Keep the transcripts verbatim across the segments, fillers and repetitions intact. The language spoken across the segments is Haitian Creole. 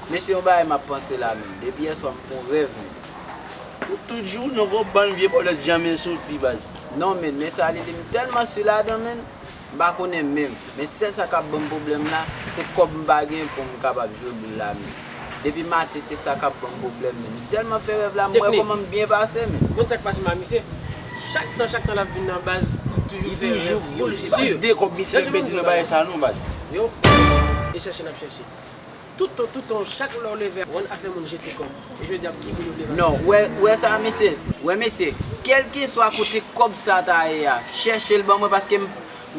Men se yon bagay m ap panse la menm. Depi yèswa m fè yon rèv menm. Ou toujou nan gwo bann vye bòlèt janmen soti baz. Non menm, men sa li li m tèlman si ladan menm. M pa konnen menm. Men sèl sa k ap ban m pwoblèm la, se kòb m pa gen pou m kapab jwe boul la menm. Depi maten se sa k ap ban m pwoblèm menm. M tèlman fè rèv la, m wè kòman m byen pase menm. Ou konn sa k pase m a misye? Chak tan, chak tan l ap vin nan baz, li toujou fè rèv. Li toujou, yo, li pa de kòb misye fè pèdi nan bagay sa non baz. Yo, e chèche n ap chèche. Tout tan, tout tan, chak lè w leve a, w konn afè moun jete kòb. E jodi a, pou ki moun ou leve a? Non, w wè, w wè sa, mesye? W wè, mesye, kèlkeswa kote kòb sa ta ye a, chèche l ban mwen, paske m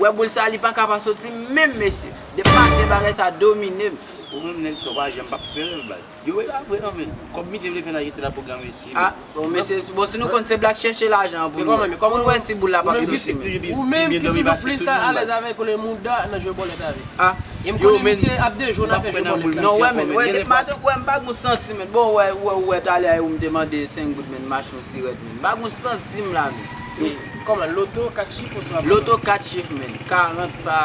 wè boul sa, li pa ka pa soti menm, mesye. Depi maten, bagay sa domine m. Ou menm, nèg sa, w pa janm p ap fè rèv, baz. Yo, e pa vre, non, men. Kòb misye vle fè la, jete la pou gran mesye. A, Bon, mesye, bon, si nou konn se blak chèche lajan pou nou, pou nou wè si boul la p ap soti menm. Ou menm ki toujou plis alèz avèk le mouda nan jwe bòlèt avè. A. E m konnen misye ap dejwe nan fè jwe bòlèt la. Non, wè, men, wè, depi maten, wè, m pa gen yon santi, men. Bon, wè, wè, wè, talè a, ou m te mande senk goud, men, m achte yon sirèt, men. M pa gen yon santi m la, men. Se kòman, loto kat chif oswa? Loto kat chif, men. Karant pa.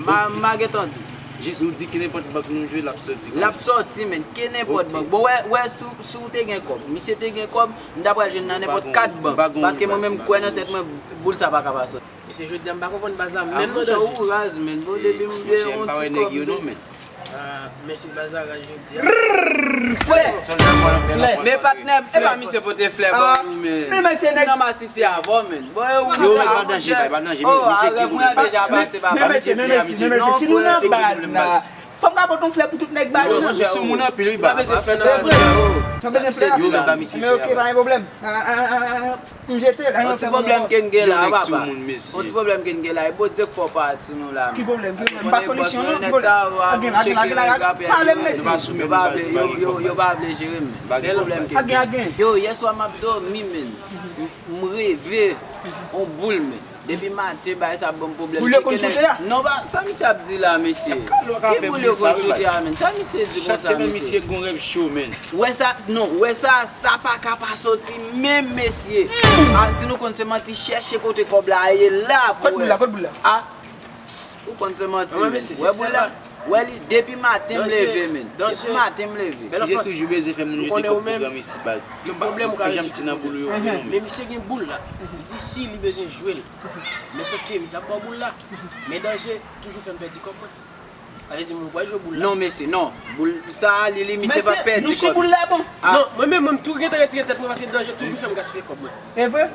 Ma, ma gentan di w. Jis ou di kenenpòt bank nou jwe, l ap soti konsa. L ap soti, men, kenenpòt bank. Bon, wè, wè, si, si w te gen kòb, misye te gen kòb, m ta pral jwenn nan nenpòt kat bank. Paske mwen menm, m kwè nan tèt mwen, boul sa pa ka pa soti. Mesye, jodi a, m pa konprann baz la menm nan danje. A, mouche, ou raz, men. Bon, depi m gen yon ti kòb, men. A, mèsi, baz la raz jodi a. Frè! Frè! Men patnè, e pa misye pote flè ban nou, men. Men, men, se nèg. Nan masisi avè w, men. Bon, e ou menm sa, monchè. Oh, a, rèv mwen an deja pase, papa. Men mesye, men mesye, men mesye, si nou nan baz la, fò m ka pote yon flè pou tout nèg baz la. Yo, sou moun anpil, wi, baz. Ou pa bezwen flè nan baz la. Ou pa bezwen flè nan baz la. Men ok, pa gen pwoblèm. M jete l. On ti pwoblèm ke n gen la, papa. On ti pwoblèm ke n gen la, e Bondye k fè w parèt sou nou la, men. Ki pwoblèm? Ki pwoblèm? M pa solisyon, non. Ki pwoblèm? Agen, agen, agen, agen. Pale m, mesye. Yo pa vle, yo, yo, yo pa vle jere m, men. Ki pwoblèm ke n gen? Agen, agen. Yo, yèswa m ap dòmi, men. M, m reve on boul, men. Depi maten, bagay sa ap ban m pwoblèm. Boul yo konn choute a? Non, pa, sa misye ap di la, mesye? Ki boul yo konn choute a, men? Sa misye di konsa, mesye? Chak semèn, misye gon rèv cho, men. Wè sa, non, wè sa, sa pa ka pa soti menm, mesye. A, si nou konn se manti, chèche kote kòb la ye la pou wè. Kot boul la, kot boul la? A, ou konn se manti, men. Wè boul la? Wè li, depi maten m leve, men. Depi maten m leve. Misye toujou bezwen fè moun jete kòb pou granmesi, baz. Yo pa janm si nan boul yo, non, men. Men misye gen boul la. Li di si li bezwen jwe l. Men sòf ke misye ap ba w boul la. Men danje toujou fè m pèdi kòb mwen. Sa vle di moun pral jwe boul la. Non, mesye, non. Boul sa, li, li, misye pa pèdi kòb. Nou sou boul la, bon. Non, mwen menm, mwen tou gentan retire tèt mwen paske danje toujou fè m gaspiye kòb mwen. E vre?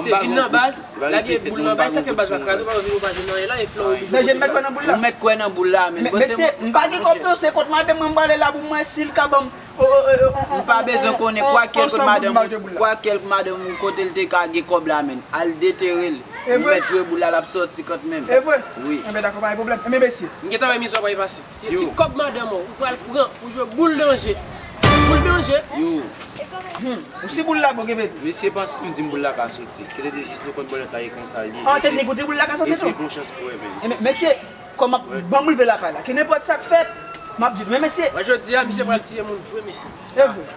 Se vin nan baz, lage boul nan baz, sa fè baz la kraze, ou pa vin, ou pa jwenn anyen la, e flè w oblije. Danje m mèt kwè nan boul la. Ou mèt kwè nan boul la, men. Mesye, m pa gen kòb non, se kont madanm mwen m prale la pou m wè si l ka ban m. Ou pa bezwen konnen kwa kèlk madanm ou, kwa kèlk madanm ou kote l te ka gen kòb la, men. Al detere l. Ou mèt jwe boul la, l ap sòti kantmenm. E vre? Wi. Enben dakò, pa gen pwoblèm. Enben mesye. M gentan wè mizè w pral pase. Se ti kòb madanm ou, ou pral pran pou jwe boul danje. Boul danje. Yo. Ou si boul la bon, gen pèdi. Mesye panse m di m boul la ka soti. Kite di jis nou konn bòlèt la e konsa l ye. An teknik ou di boul la ka soti tou. E se bon chans pou wè, men. Enben mesye. Kòm m ap ban m rive lakay la, ke nenpòt sa k fèt, m ap di nou, men mesye. Wè jodi a, misye pral tiye moun vre, mesye. E vre.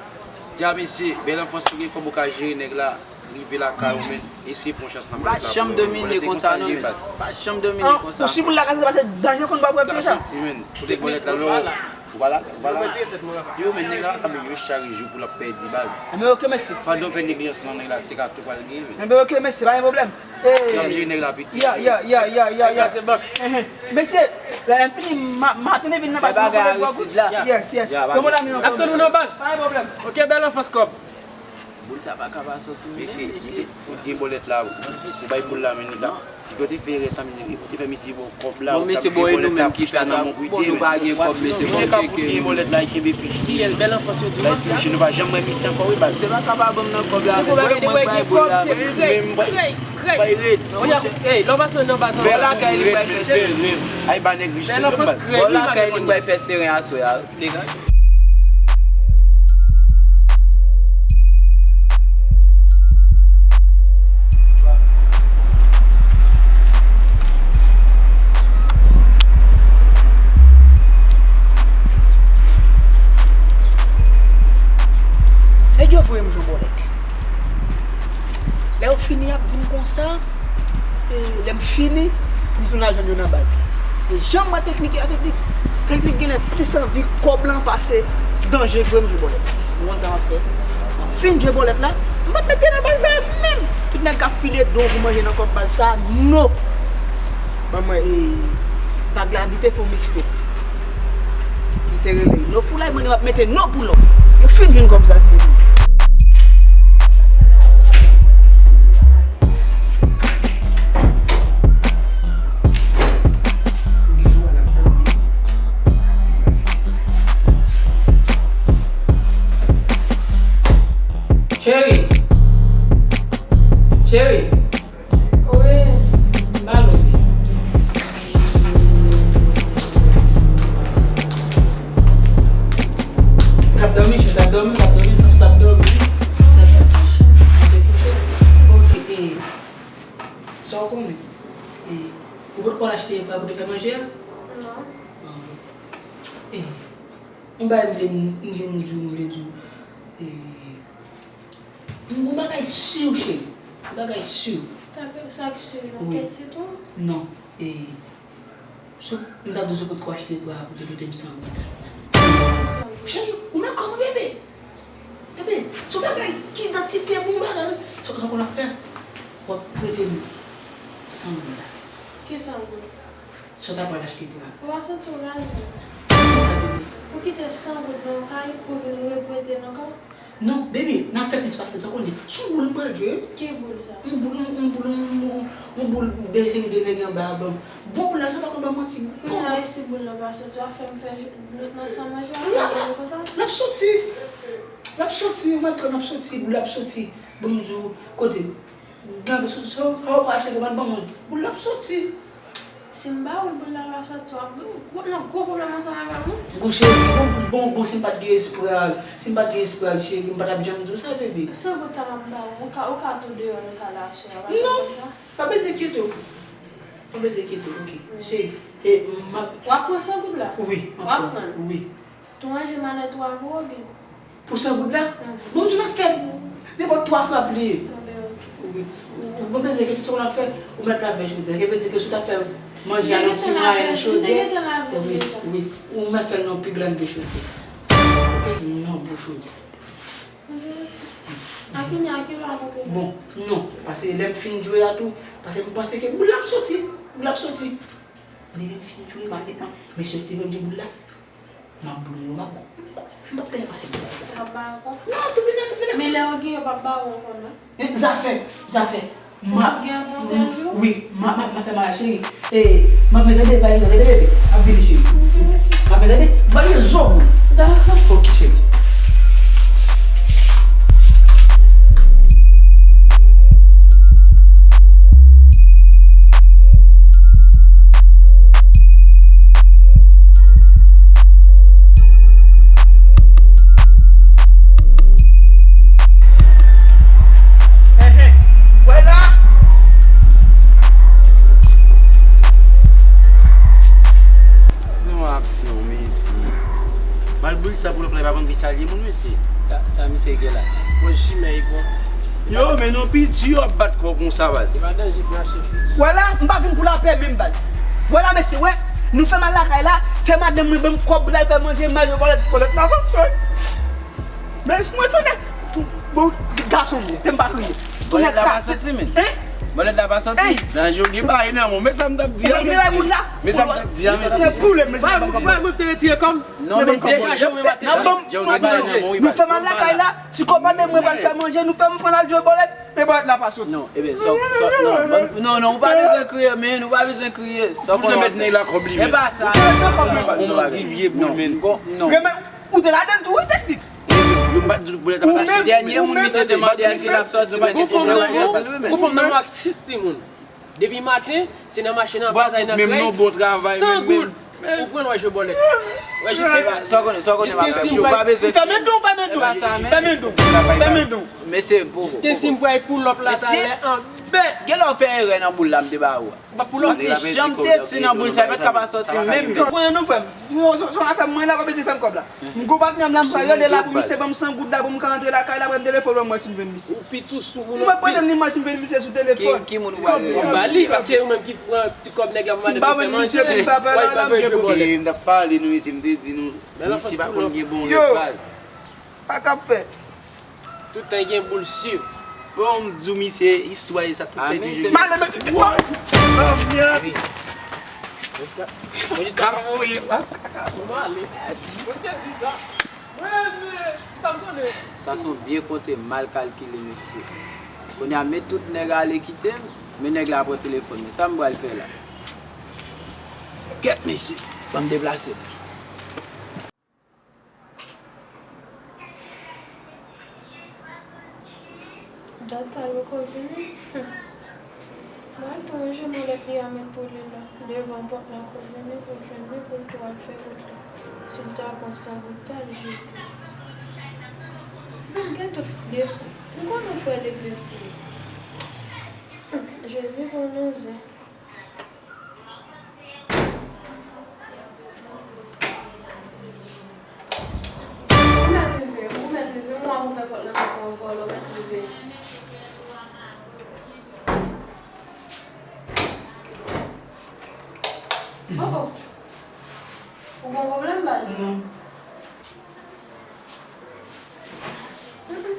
Dja mesye, bèl anfans ou gen kòb ou ka jere nèg la, rive lakay ou, men, eseye pran chans nan bòlèt la pou wè. M pa janm domine konsa non, men. M pa janm domine konsa. Ou si moun la ka soti, paske danje konn ba w prèv de sa. Sa soti, men. Kote bòlèt la, non. Ou pa la, ou pa la. Yo, men nèg la pa ka menm yon chak jou pou l ap pèdi baz. Enben ok, mesye. Pandan w fè neglijans lan, nèg la te ka tou pral gen, men. Enben ok, mesye, pa gen pwoblèm. Chanje nèg la piti. Ya, ya, ya, ya, ya, ya. Enhen. Mesye, lè m fini, m a, m a tounen vin nan baz mwen kote gwòg ou. Yes, yes. Yo, mon ami, n ap tann ou nan baz. Pa gen pwoblèm. Ok, bèl anfans kòb. Boul sa pa ka pa soti menm, mesye. Mesye, fout gen bòlèt la. Ou bay boul la, men nèg la. Yo te fè erè sa, men yo te fè misye ba w kòb la. Bon, mesye, bon, e nou menm ki fè sa. Bon, nou pa gen kòb, mesye. Misye ka fout gen bòlèt la, e kenbe fich li. Kiyès, bèl anfans yo di w ap fè? Bay fich, nou pa janm wè misye ankò, wi, baz. Misye pa ka pa ban m nan kòb la, men mwen, mwen bay boul la, men. Bay rèd. Ey, lè w pase nan baz an. Bò lakay li bay fè seren. Ay, ba nèg riche, baz. Bò lakay li bay fè seren aswè a. Degaje. Nèg yo voye m jwe bòlèt. Lè yo fini, y ap di m konsa, e lè m fini, pou m tounen al jwenn yo nan baz. E jan m wè teknik yo, teknik. Teknik genlè plis anvi kòb lan pase danje pou m jwe bòlèt. Ou konn sa m ap fè? M ap fin jwe bòlèt la, m p ap met pye nan baz la menm. Tout nèg k ap file don pou manje nan kòb baz sa, no. Ban mwen, e, vag la vite fè yon mixtape. Li te rele No Foulay, mwen menm m ap mete no pou lòm. Yo fin vin kòm sa, si yo vle. Cheri! Cheri! Wi. Pale. T ap dòmi, cheri, t ap dòmi, t ap dòmi, t ap dòmi. Te kouche. Ok, e, sa w konnen? E, ou potko al achte pou te fè manje a? Non. Ah, bon. E, yon bagay m vle, m, m vle di w, m vle di w. E, m gon bagay si w, cheri. Yon bagay si w. Sa k, sa k si w? Yon kèt sitwon? Non. E, sou, m ta di w sou potko achte bwa pou te pote m san goud. San goud? Cheri, ou nan kò mwen, bebe. Bebe, se yon bagay ki idantifye pou yon bagay. Sa w konn ap fè? W ap prete m san goud la. Ki san goud? Sa w ta pral achte pou la. Ou pa santi w raje? Kisa, bebe? Ou kite san goud nan yon kay pou vin reprete nan kay? Non, bebe, n ap fè plis pase sa, w konnen. Se yon boul m pral jwe. Ki boul sa? Yon boul, yon, yon boul, yon, yon, yon boul de seri de nèg anba a ban m. Bon, boul la, sa pa konn ban m manti. Kounye a, e si boul la pa soti, w ap fè m fè dlo nan san manje a, sa vle di konsa? L ap soti. L ap soti, ou mèt kwè l ap soti, boul la ap soti. Ban m di w, kote? Gade, sa, sa, sa w pa achte, gade, ban mwen. Boul la ap soti. Si m ba ou l, boul la pa soti, w ap gwo, nan gwo pwoblèm ansanm avè m, wi. Bon, cheri, bon, bon, bon, si m pa t gen espre a, si m pa t gen espre a, cheri, m pa t ap janm di w sa, bebe. San goud sa m ap ba ou, ou ka, ou ka tou deyò nan kay la, cheri, pa janm konn sa. Non, pa bezwen enkyete w. Pa bezwen enkyete w, ok. Wi. Cheri, e, m ap... W ap pran san goud la? Wi, m ap pran. W ap pran? Wi. Tou ranje malèt ou avè w, oubyen? Pou san goud la? Mhm. Bon, m di w n ap fè nenpòt twa frap li ye. Bon, ben, ok. Wi. Ou, ou pa bezwen enkyete w, sa w ap fè, ou mèt lave chodyè. Sa vle di ke si w ta fè manje a nan ti mwayen chodyè, wi, wi, ou mèt fè l nan yon pi grann vye chodyè. Ok? Nan gwo chodyè. Mhm. A kounye a, kilè w ap antre la? Bon, non, paske lè m fin jwe a tou, paske m panse ke boul la ap soti, boul la ap soti. Lè m fin jwe, m ale, an, mesye te vin di boul la. M ap blowe yo, m ap, m p ap, m p ap genyen pase pou sa. W ap ba yo ankò? Non, tou fini, tou fini. Men lè yo genyen, yo p ap ba ou ankò, non? E, zafè, zafè. M ap, ou gen yon bon sèl jou? Wi, m ap, m ap, m ap fè malaj, cheri. E, m ap mete de bay, tande, bebe. M ap vini, cheri. M ap mete de bay, tande, zo. Dakò. Ok, cheri. Enhen. Wè la. Nan aksyon, mesye. Malbrik sa pou lòt la, pa konn ki sa l ye, moun, mesye. Sa, sa misye gen la? Pran chimè, li pran. Yo, men non, piti w ap bat kò w konsa, baz. Se pa danje pou mache figi. Wè la, m pa vin pou lapè menm, baz. Wè la, mesye, wè, nou fè mal lakay la, fè madanm mwen ban m kòb pou l al fè manje, m al jwe bòlèt, bòlèt la pa fè. Men mwen tounen. Bon, gason mwen, te m pa kriye. Bòlèt la pa soti, men. Hein? Bòlèt la pa soti. Hein? Nan jodi bagay nan, men sa m t ap di a, men sa m t ap di a, men sa m t ap di a, men sa m t ap di a, men sa m t ap di a. Mwen, mwen te retire kòm. Non, mesye, nou fè mal lakay la, ti kòmande mwen pral fè manje, nou fè m pran al jwe bòlèt, men bòlèt la pa soti. Non, ebyen, sa, sa, non, non, non, ou pa bezwen kriye, men, ou pa bezwen kriye. Sa w konnen w ap fè. E pa sa. Ou te ladan l tou, wi, Teknik. Yo pa di bòlèt la pa soti. Dènye moun misye te mande a si l ap soti, men te di l ap soti li menm. Gon fanm nan mwen ak sis timoun. Depi maten, se nan mache nan batay nan krèy, san goud. Ou pran l w al jwe bòlèt. Wè, jiske, sa w konnen, sa w konnen m ap fè, ou pa bezwen. Fèmen don, fèmen don. Fèmen don. Fèmen don. Mesye, pou, pou, pou. Jiske si m pral pull up la talè an. Men, gen lè w fè erè nan boul la m te ba ou a. Paske jan m te si nan boul sa, li pa t ka pa sòti menm. Mwen, non, frè m. Sa w ap fè mwen la, kòm di fè m kòb la. M gwo patnè m la, m pral rele la pou misye ban m san goud la pou m ka rantre lakay la, apre m telefòn mwen si m jwenn misye. Ou pit sou sou moun. Mwen pwoblèm ni mwen si m jwenn misye sou telefòn. Ki, ki moun ou pral rele? Ou ba li, paske ou menm ki pran ti kòb nèg la pou mande pou fè manje. Si m ba misye, m pa pè la, m gen pwoblèm. E, m t ap pale nou, mesye, m te di nou, misye pa konn gen bon rèv baz. Pa k ap fèt. Tout tan gen boul si. Bon, m di w, misye, istwa e sa tout tan toujou. Male, men, oh, mèd. Mwen jis ka voye pa sa. Mwen ale. Mwen te di sa. Mwen, men, sa m konnen. Sa se yon byen konte mal kalkile, mesye. Kounye a, men tout nèg ale kite m, men nèg la pran telefòn mwen. Sa m pral fè la? Kèt, mesye. Ban m deplase. Dat sa l poko vini? Humm. Mwen tou, wi, jwenn yon lèt li a met pou li la. Devan pòt la, kou vini pou l jwenn li, pou l tou al fè wout li. Si l ta pran san goud sa, l jete. Humm, gen tout defo. M konnen frè legliz li ye. Humm, Jezi bon nan zen. Ou mèt rive, ou mèt rive, m wè w ap ouvè pòt lan ankò, ankò, lè w mèt rive. Oh, oh. Ou gen pwoblèm, baz? Non. Mm, mm.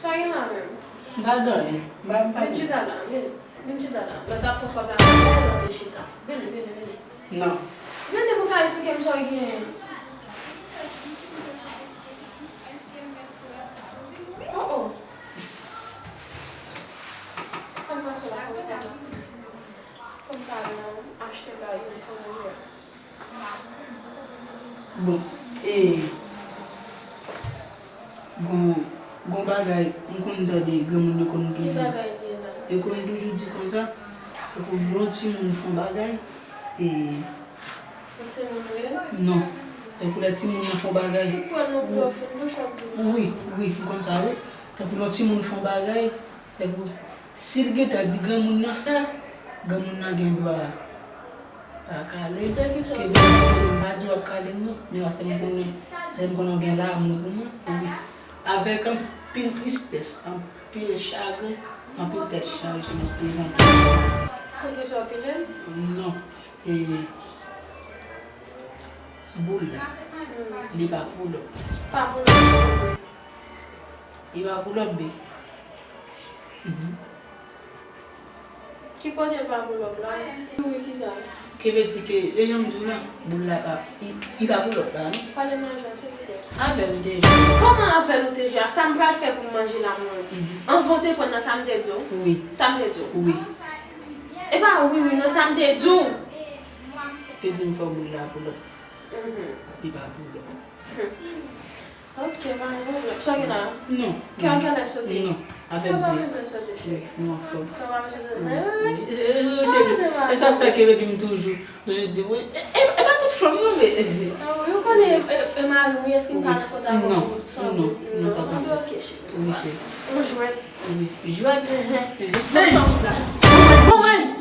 Sa gen la menm? M pa gen anyen. M pa, m pa gen. Vin chita la, vin. Vin chita la. Lè w t ap pran kòb la, lè w te chita. Vini, vini, vini. Non. Vini pou w ka esplike m sa w genyen. Oh, oh. Kòm pa sou la, kòm pa la. Kòm pa la, achte bagay pou mwen. Bon, e, gon, gon bagay, m konn tande granmoun yo konn toujou di. Ki bagay li ye la? Yo konn toujou di konsa, tankou lè yon timoun fè yon bagay, e. Yon timoun rele? Non. Tankou lè timoun nan fè yon bagay. Ou pran non pwofil, douch w ap di konsa. Wi, wi, m konn sa, wi. Tankou lè yon timoun fè yon bagay, tankou, si l gentan di granmoun nan sa, granmoun nan gen dwa pa kale l. De ki sa? Ke granmoun nan pa di w ap kale m non, men paske m konnen, paske m konnen w gen lanmou pou mwen. Wi. Avèk anpil tristès, anpil chagren, anpil tèt chaje, m ap prezante w. Poukisa w pile m? Non. E, boul la, hmm, li pa pou lòt. Pa pou lòt. Li pa pou lòt, be. Mhm. Ki kote l pa pou lòt la? Wi, wi, kisa? Ki vle di ke, e jan m di w la, boul la pa, li, li pa pou lòt la, non? Pale nan jan, silvouplè. Avè l ou te jwe. Kòman avè l ou te jwe a? Sa m pral fè pou m manje la, mwen. Mhm. Anvan w te pran nan sa m te di w? Wi. Sa m te di w? Wi. E pa wi, wi, non, sa m te di w? Te di m fè w boul la pou lòt. Mhm. Li pa pou lòt. Hmm. Ok, pa gen pwoblèm. Sa w gen la? Non. Kè w genlè sote? Non. Avè m di. Kè w pa bezwen sote, cheri. Wi, nou anfòm. Kè w pa bezwen sote? Wi, wi. E, e, e, cheri, e sa fè ke depi m toujou, toujou di, wi, e, e, e pa tout fanm, non, men. A, wi, ou konnen, e, e, e mari m, wi, èske m ka nan kont avè w pou san goud? Non, non, sa pa bon. Ok, cheri. Wi, cheri. Ou jwèt. Wi, jwèt. Mhm. Bon, sa w la. Bon, bon, bon.